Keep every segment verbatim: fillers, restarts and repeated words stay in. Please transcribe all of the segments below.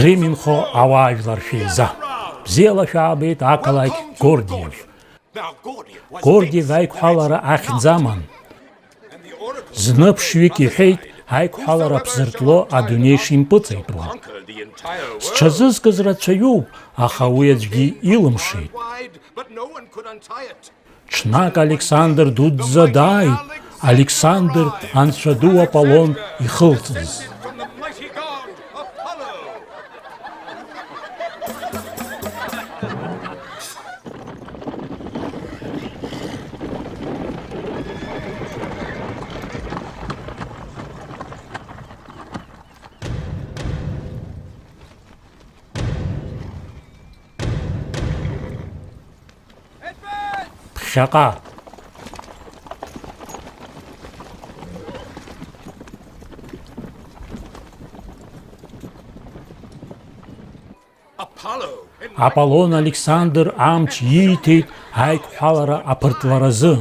Рим инхо ауаажәлар шәеиза. Бзиала шәаабеит ақалақь Гордиев. Гордиев аиқәҳәалара ахьӡ аман. Зны ԥшьҩык иҳәеит, аиқәҳәалара ԥзыртло адунеи шимпыҵеитәуа. Сҽазызкыз рацәаҩуп, аха уи аӡәгьы илымшеит. Ҽнак Александр дуӡӡа дааит, Александр анцәа ду Аполлон ихылҵыз. Ԥхьаҟа. Аполлон Александр амч ииҭеит аиқәҳәалара аԥыртларазы.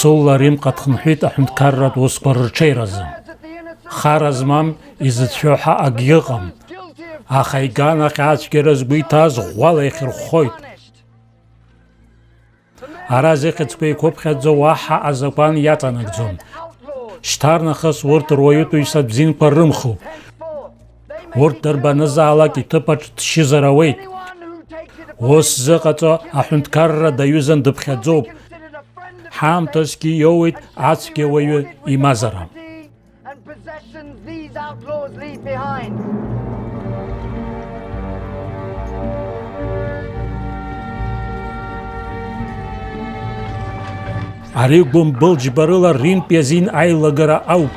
Сулла Римҟа дхынҳәит аҳәынҭқарратә усқәа рырҽеиразы. Хара змам изыцәшәо ҳәа акгьы ыҟам. Аха иганахь ацәгьара згәы иҭаз ӷәӷәала иахьырхәхоит. Ара зыхьӡқәа еиқәыԥхьаӡо уаҳа азакәан иаҵанакӡом. Шьҭарнахыс урҭ руаҩытәыҩса бзиақәа рымхуп. Урҭ дырбанызаалак иҭыԥаҿ дшьызар ауеит. Ус зыҟаҵо аҳәынҭқарра даҩызан дыԥхьаӡоуп. Ҳаамҭазгьы иоуеит ацәгьа уаҩы имазара. And possessions these outlaws leave behind. Ари гәымбыл џьбарыла Римтәи азин аилагара ауп.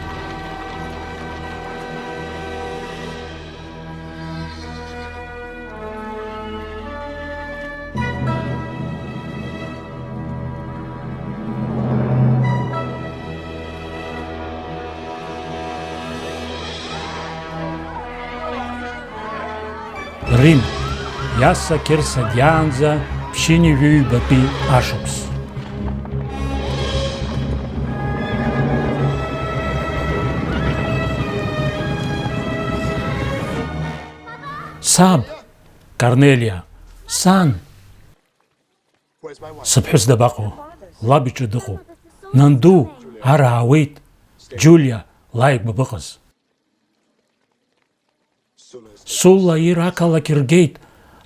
Рим, Иаса Қьырса диаанӡа ԥшьынҩажәи ҩбатәи ашықәс. Саб, Корнелиа, сан! Сыԥҳәыс дабаҟоу? Лаб иҿы дыҟоуп. Нанду, ара аауеит. Џьулиа, лааигәа быҟаз. Сулла ир ақалақь ргеит,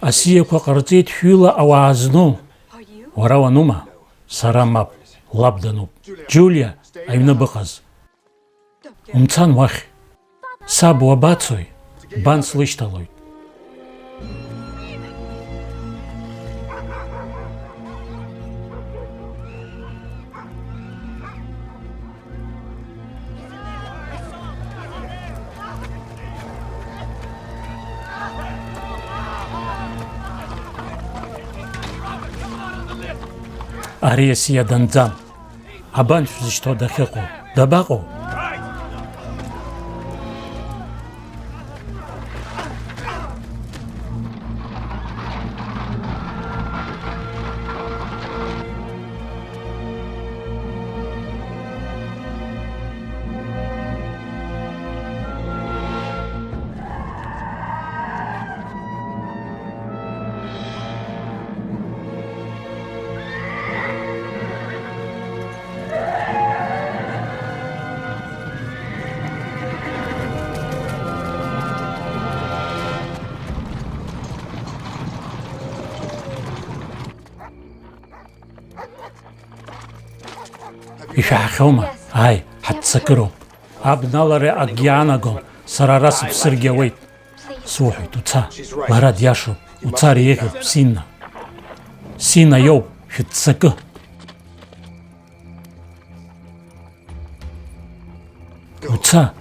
асиақәа ҟарҵеит шәҩыла ауаа зну. Уара уанума? Сара мап, лаб дануп. Џьулиа, аҩны быҟаз. Умцан уахь. Саб уабацои? Бан слышьҭалоит. Ари асиа данӡам. Абан шәзышьҭоу дахьыҟоу? Дабаҟоу? Ишәаҳахьоума? Ааи, ҳаццакыроуп. Абналара акгьы аанагом, сара ара сыԥсыргьы ауеит. Суҳәоит, уца. Лара диашоуп, уца, ари еиӷьуп, Сина. Сина иоуп, шәыццакы. Уца,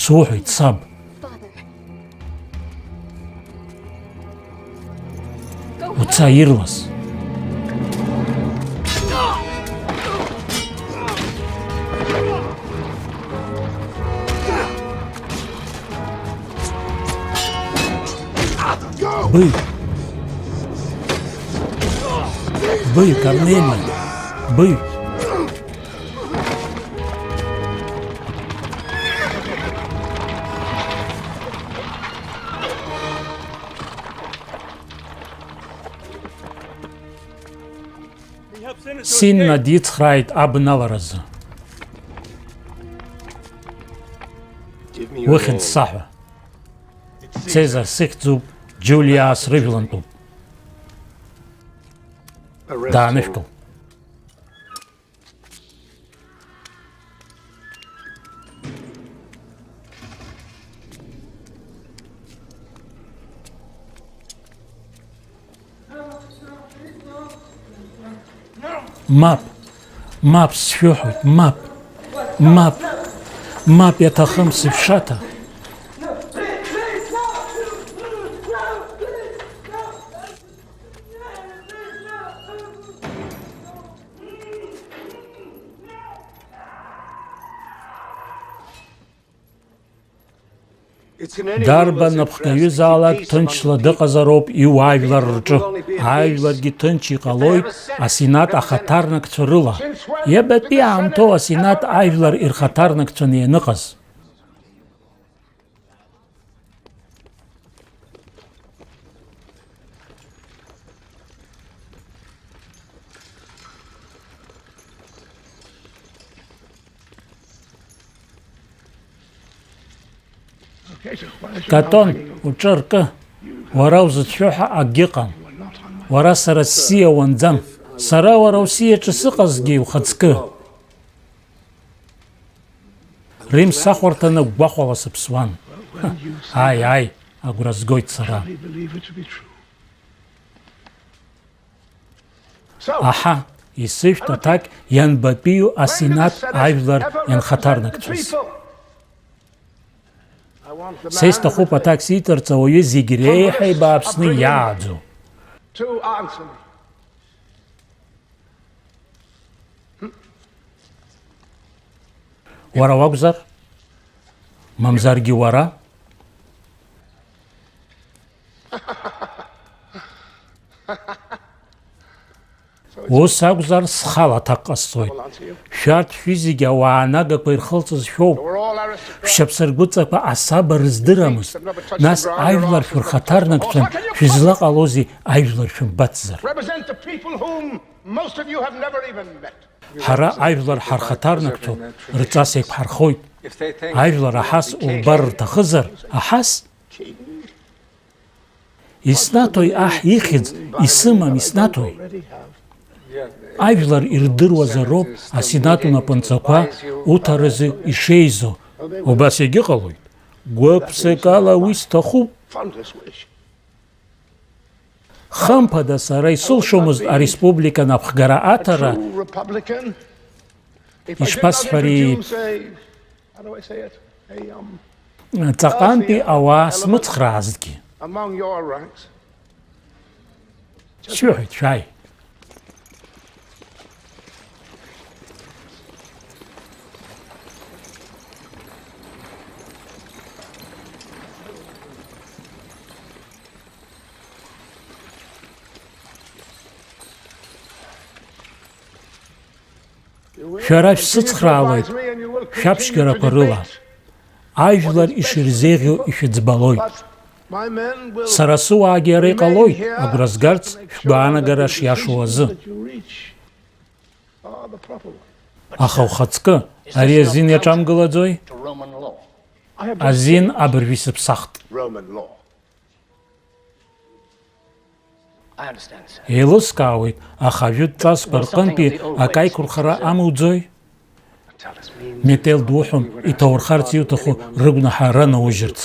суҳәоит, саб. Уца, ирлас. Быҩ! Быҩ, Корнели! Быҩ! Синна дицхрааит абналаразы. Ухьӡ саҳәа. Цезар сыхьӡуп, Џьулиа срыжәлантәуп. Даанышәкыл. Мап, мап, сшәыҳәоит, мап, мап, мап, иаҭахым сышәшаҭа. Дарбан напхгаҩызаалак ҭынчла дыҟазароуп иуаажәлар рҿы. Ажәларгьы ҭынч иҟалоит асенат ахаҭарнакцәа рыла. Иабатәи аамҭоу асенат ажәлар ирхаҭарнакцәаны ианыҟаз? Катон, уҿы аркы, уара узыцәшәо ҳәа акгьы ыҟам. Уара сара сиа уанӡам. Сара уара усиаҿы сыҟазгьы ухаҵкы. Римсахәарҭа нагәгәахәала сыԥсуан. Ааи, ааи, агәра згоит сара. Аҳа, исышәҭ аҭак ианбатәиу асенат ажәлар ианхаҭарнакцәаз. Са исҭахуп аҭак сиҭарц ауаҩы зегь реиҳа ибааԥсны иааӡо. Уара уакәзар? Мамзаргьы уара? Ус акәзар, схала аҭак ҟасҵоит. Шәарҭ шәҩызагьы ауаа нагақәа ирхылҵыз шәоуп. Шәшьапсыргәыҵақәа асаба рыздырамызт. Нас ажәлар шәырхаҭарнакцәан, шәызлаҟалозеи ажәлар шәымбацзар? Most of you have never even met. Ҳара ажәлар ҳархаҭарнакцәоуп, рҵас еиқәҳархоит. Ажәлар аҳас улбар рҭахызар, аҳас? Иснаҭои аҳ ихьӡ, исымам, иснаҭои? Ажәлар ирдыруазароуп асенат унапынҵақәа уҭаразы ишеизо. Убас иагьыҟалоит. Гәык-ԥсыкала уи сҭахуп. Хымԥада, сара исылшомызт ареспублика напхгара аҭара, ишԥасҳәари, ҵаҟантәи ауаа смыцхраазҭгьы. Сшәыҳәоит, шәааи. Шәара шәсыцхраауеит шәаԥшьгарақәа рыла. Ажәлар ишырзеиӷьу ишәыӡбалоит. Сара сыуаагьы ара иҟалоит, агәра згарц шәгәаанагара шиашоу азы. Аха ухаҵкы, ари азин иаҿамгылаӡои? Азин абыржә исыԥсахт. Еилыскаауеит, аха ажәытә ҵасқәа рҟынтәи акаиқәырхара амуӡои? Метел дуҳәон, иҭаурхарц иуҭаху рыгәнаҳа ранаужьырц.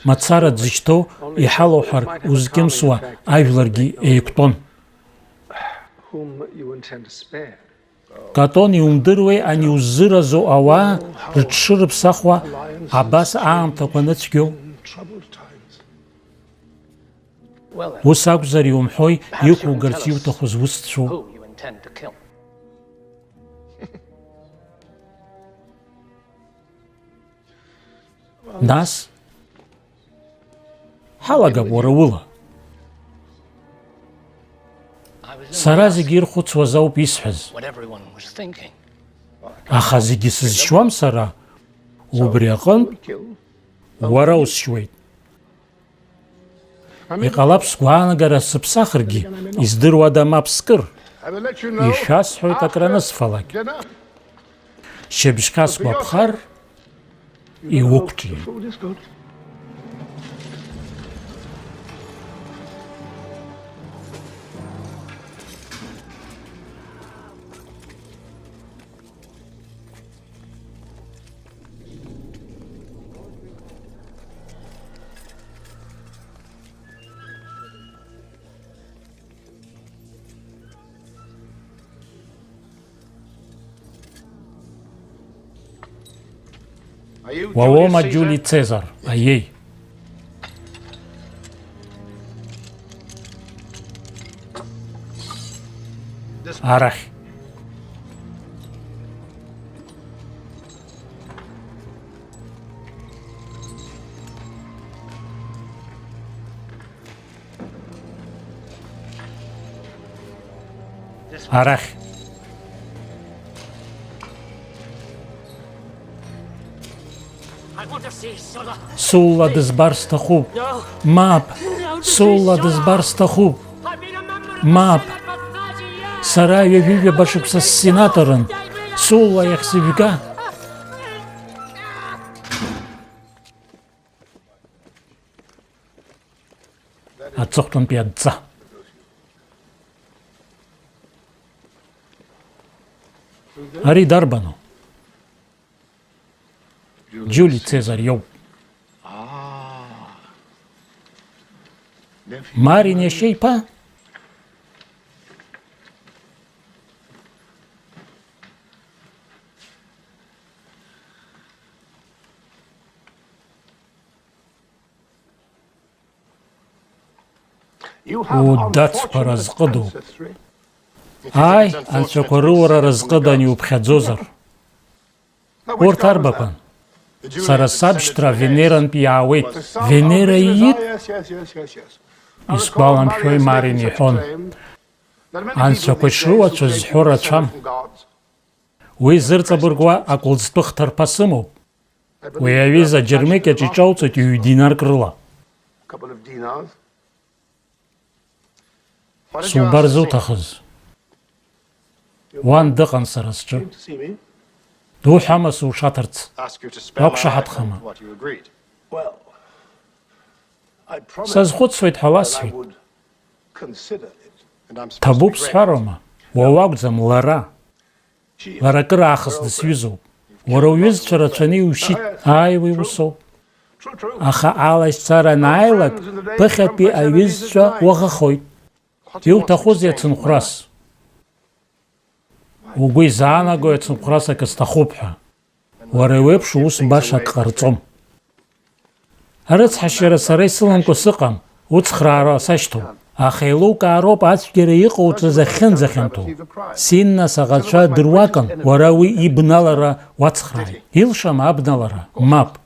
Мацара дзышьҭоу иҳалоуҳәар узкьымсуа ажәларгьы еиқәтәон. Катон, иумдыруеи ани уззыразу ауаа рыҽшырыԥсахуа абас аамҭақәа аныцәгьоу? Ус акәзар, иумҳәои, иқәугарц иуҭаху зусҭцәоу? Нас ҳалагап уара ула. Сара зегьы ирхәыцуаз ауп исҳәаз. What everyone was thinking. Аха зегьы сызшьуам сара. Убри аҟынтә уара усшьуеит. Иҟалап сгәаанагара сыԥсахыргьы, издыруада мап скыр? Ишәасҳәоит акранысфалак. Шьыбжьхьа сгәаԥхар, иуқәҿиеит. Уа уоума, Џьули Цезар? Аиеи. Арахь. Арахь. Сула дызбар сҭахуп. Мап, Сула дызбар сҭахуп. Мап. Сара ҩажәи ҩаба шықәса ссенаторын. Сула иахьсыжәга. Аҵыхәтәантәи адҵа. Ари дарбану? Џьули Цезар иоуп. Марин иашьа иԥа? Удацқәа разҟыдоуп. Ааи, анцәақәа рыуара разҟыдан иуԥхьаӡозар. Урҭ арбақәан? Сара сабшьҭра Венерантә иаауеит. Венера иит? Исгәаламшәои, Марин иҳәон. Анцәақәа ишрыуацәаз зҳәо рацәам. Уи зырҵабыргуа акәылӡтәы хҭарԥа сымоуп. Уи аҩыза аџьармыкьаҿ иҿалҵоит ҩ динарк рыла. Сумбар зуҭахыз? Уан дыҟан сара сҿы. Дуҳәама сушаҭарц? Уақәшаҳаҭхама? Сазхәыцуеит ҳәа ласҳәеит. Ҭабуп сҳәароума? Уа уакәӡам, лара. Лара акыр аахыс дысҩызоуп. Уара уҩызцәа рацәаны иушьит, ааи, уи усоуп. Аха алашьцара анааилак, ԥыхьатәи аҩызцәа уаӷахоит. Иуҭахузеи ацынхәрас? Угәы изаанагои ацынхәрас акы сҭахуп ҳәа? Уара иуеиԥш ус баша ак ҟарҵом. Арыцҳашьара сара исыламкәа сыҟам, уцхраара сашьҭоуп. Аха еилукаароуп ацәгьара иҟауҵаз ахьынӡахьанҭоу. Синнас аӷацәа дыруакын, уара уи ибналара уацхрааит. Илшама абналара? Мап.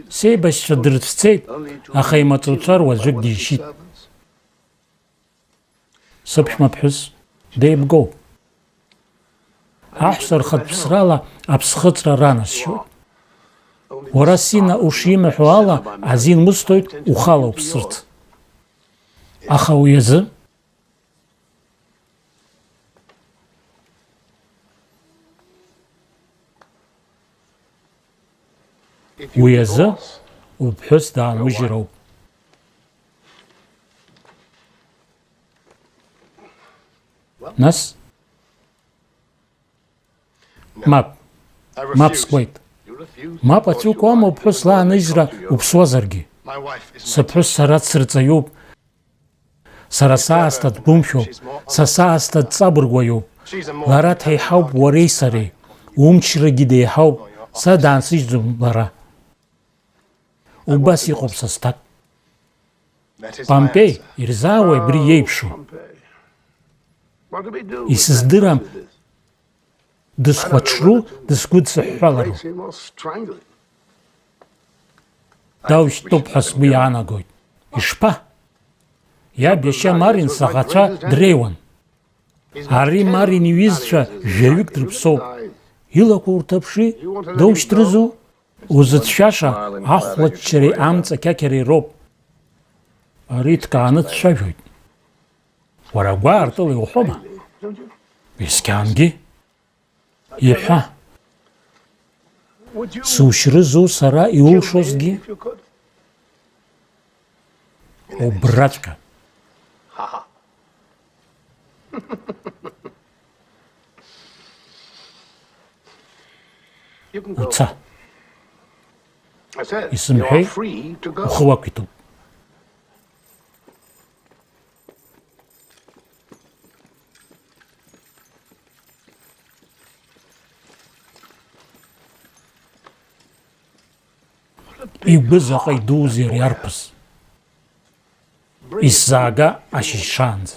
Сеибашьцәа дрыцәцеит, аха имаҵуцәа руаӡәык дишьит. Сыԥшәма ԥҳәыс деибгоуп. Аҳәса рхатә ԥсрала аԥсхыҵра ранасшьоит. Уара, Сина, ушимаҳәо ала азин усҭоит ухала уԥсырц. Аха уи азы? Уи азы уԥҳәыс даанужьыр ауп. Нас? Мап. Мап скуеит. Мап ацәукуама уԥҳәыс лааныжьра уԥсуазаргьы? Сыԥҳәыс сара дсырҵаҩуп. Сара саасҭа дгәымшәоуп, са саасҭа дҵабыргуаҩуп. Лара дҳаиҳауп уареи сареи, умчрагьы деиҳауп, са даансыжьӡом лара. Убас иҟоуп са сҭак. Помпеи, ирзаауеи абри иеиԥшу? Исыздырам. Дысхәаҽру, дысгәыдсыҳәҳәалару? Даушьҭуп ҳәа сгәы иаанагоит. Ишԥа? Иаб иашьа Марин саӷацәа дреиуан. Ари Марин иҩызцәа жәаҩык дрыԥсоуп. Илақәа урҭаԥши, доушьҭрызу? Узыцәшәаша ахәлаччареи амҵақьақьареи роуп. Ари ҭкааны дцәажәоит. Уара гәаартыла иуҳәома? Ескьангьы. Иҳәа. Сушьрызу сара иулшозгьы? Убраҵәҟьа. Уца. Исымҳәеи, ухы уақәиҭуп. Игәы заҟа идуузеи ари арԥыс? Исзаага ашьыжь шаанӡа.